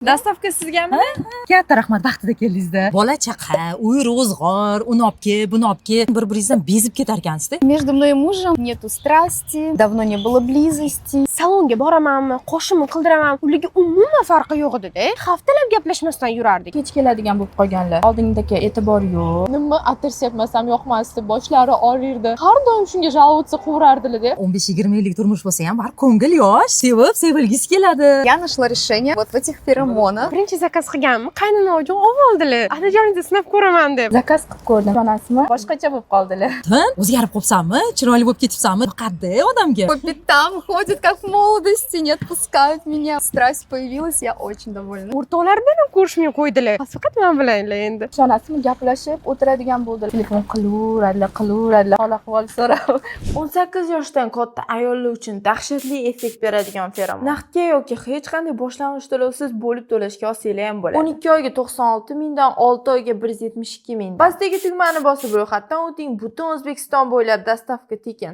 Доставка sizgami? Katta rahmat, vaqtida keldingizda. Bola chaqa, uy ro'zg'or, uni olib kel, buni olib kel, bir biringizdan bezib ketarkansizda. Между мной и мужем нету страсти, давно не было близости. Salonga boramanmi, qoshimni qildiramanmi, ularga umuman farqi yo'q edida. Haftalab gaplashmasdan yurardik. Kech keladigan bo'lib qolganlar. Oldingidagi e'tibor yo'q. Nima atir sepmasam yoqmasdi, boshlari og'rirdi. Har doim shunga жаловаться qilaverardilar. 15-20 yillik turmush bo'lsa ham, baribir ko'ngil yosh, sevib sevilgisi keladi. Я нашла решение вот в этих феромонах. Birinchi заказ qilganimni qaynona uchun olib oldilar, "Onajoningda sinab ko'raman", deb. Заказ qilib ko'rdim. Ishonasizmi? Boshqacha bo'lib qoldilar. Tin o'zgarib qolibsanmi, chiroyli bo'lib ketibsanmi, yoqadi odamga. По пятам ходит, как в молодости, не отпускают меня. Страсть появилась, я очень довольна. O'rtoqlar bilan ham ko'rishmay qo'ydilar, faqat man bilan endi. Ishonasizmi, gaplashib o'tiradigan bo'ldilar. Telefon qilaveradilar, qilaveradilar. Hol ahvol so'rab. 18 yoshdan katta ayollar uchun dahshatli effekt beradigan feromon. Naqdga yoki hech qanday boshlang'ich to'lovsiz bo'lib to'lashga olsanglar ham bo'ladi. 12 oyga 96 mingdan, 6 oyga 172 mingdan. Pastdagi tugmani bosib ro'yxatdan o'ting. Butun O'zbekiston bo'ylab доставка tekin.